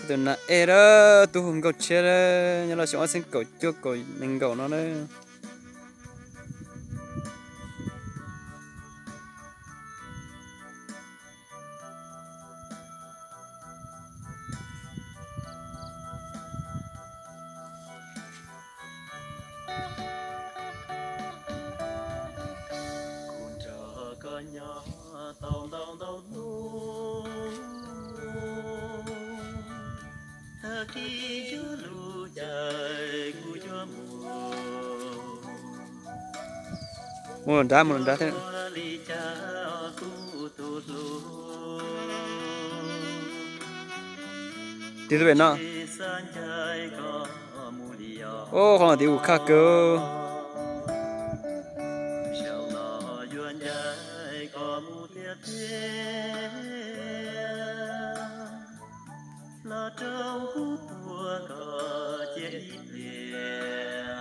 Tus nas ej a, tub hu nkauj tshiab, nyob rau xyoo ob txhiab kaum cuaj kaum nees nkaum no na. Mus nrad, mus nrad thiab. Tiv tus pem no. Ub, qhov no tiv ub khaj kawg. Los rau kuv tuag kom cia ib pliag,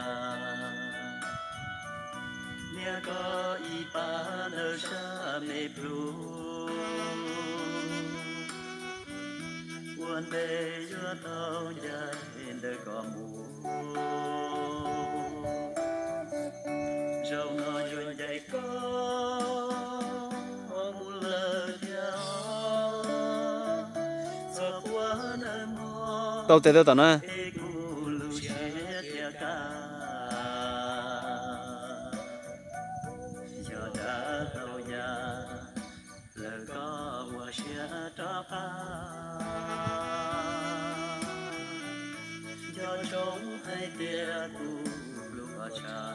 niam koj ib pab ntawm sab me plub, ua ntej yuav tau ncaim ntawm koj mus. Zaum no yuav ncaim koj mus lawm thiab, txhua qhua nawb mog. Tau tes tau tom na. Es kuv lub siab thiaj kaj, yog dag tau yam lawm koj ua siab rov qab, nco ntsoov hais tias kuv hlub koj tshaj.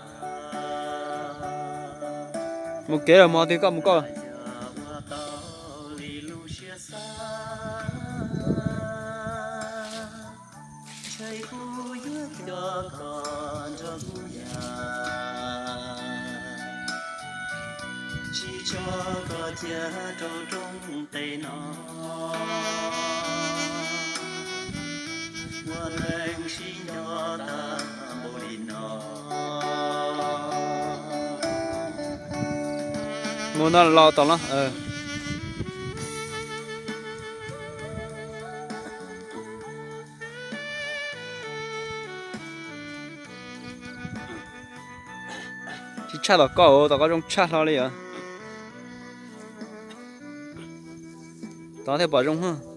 Mus kev los mus twg koj mus koj. Yog ua tau li lub siab xav, ntshe kuv yuav coj koj nrog kuv nyob, tsis tso koj cia rau rooj teb no, ua neej sib nco tag npaum li no. Mus no los tom no. Tsis tshaj tom koj, tom koj zoo tshaj hlo li os. Tom thiaj pom zoo.